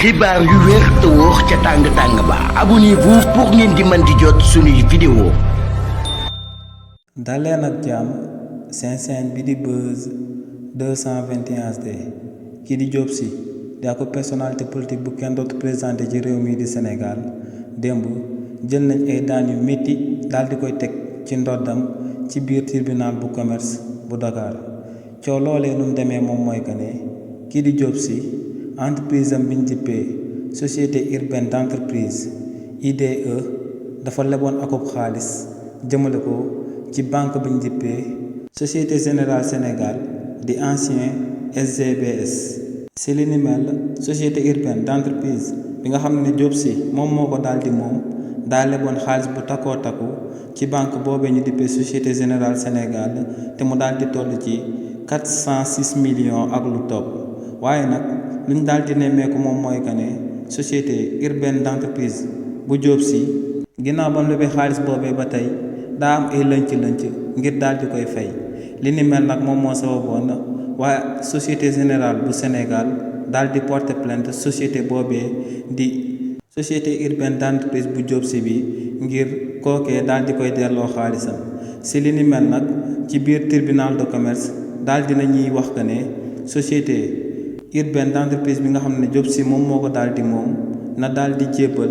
xibaar yu wér te wóor ca tàng ba abonnez-vous pour ngeen di mën di jot suñuy vidéo. daleen ak jàmm seen bi di Buzz 221 HD kii di Diop Sy di ak personnalité politique bu kenn dootu présenté ci réew mi di Sénégal démb jël nañ ay daan yu métti daal di koy teg ci ndoddam ci biir tribunal bu commerce bu Dakar coow loolee nu mu demee moom mooy que ne kii di Diop Sy entreprise am biñ dippee société urbaine d'entreprise IDE dafa leboon akub xaalis jëmale ko ci banque biñ dippee Société Générale Sénégal di ancien SGBS si li ni mel société urbaine d'entreprise bi nga xam ne Diop Sy moom moo ko daal di moom daa leboon xaalis bu takkoo takku ci banque boobee ñu dippee Société Générale Sénégal te mu daal di toll ci 406 millions ak lu topp waaye nag luñ daal di nemmeeku moom mooy que ne société urbaine d'entreprise bu Diop Sy ginnaaw ba mu lebee xaalis boobee ba tey daa am ay lënc-lënc ngir daal di koy fay li ni mel nag moom moo sababoon waaye société générale bu Sénégal daal di porter plainte société boobee di société urbaine d'entreprise bu Diop Sy bi ngir kookee daal di koy delloo xaalisam si li ni mel nag ci biir tribunal de commerce daal dina ñuy wax que ne société urbaine d'entreprise bi nga xam ne Diop Sy moom moo ko daal di moom na daal di jébbal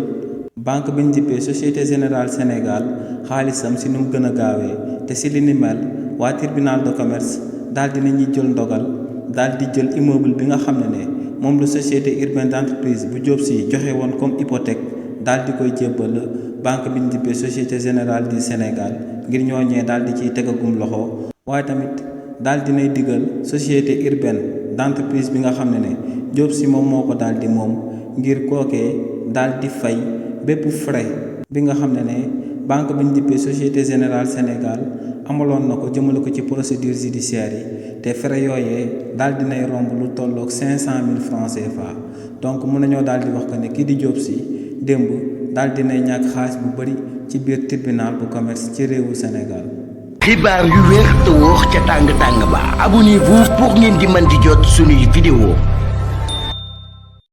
banque bi ñu dippee Société Générale Sénégal xaalisam si nu mu gën a gaawee te si li ni mel waa tribunal de commerce daal di nañuy jël ndogal daal di jël immeuble bi nga xam ne moom la société urbaine d'entreprise bu Diop Sy joxe woon comme hypothèque daal di koy jébbal banque bi ñu dippee Société Générale du Sénégal ngir ñooñee daal di ciy tegagum loxo waaye tamit daal dinay digal société urbaine d'entreprise bi nga xam ne Diop Sy moom moo ko daal di moom ngir kookee daal di fay bépp frais bi nga xam ne banque bi ñu dippee Société Générale Sénégal amaloon na ko jëmale ko ci procédure judiciaire yi te frais yooyee daal dinay romb lu tolloog 500 000 francs CFA donc mun nañoo daal di wax que ne kii di Diop Sy démb daal dinay ñàkk xaalis bu bari ci biir tribunal bu commerce ci réewu Sénégal. xibaar yu wér te wóor ca tàng ba abonnez-vous pour ngeen di mën di jot suñuy vidéo.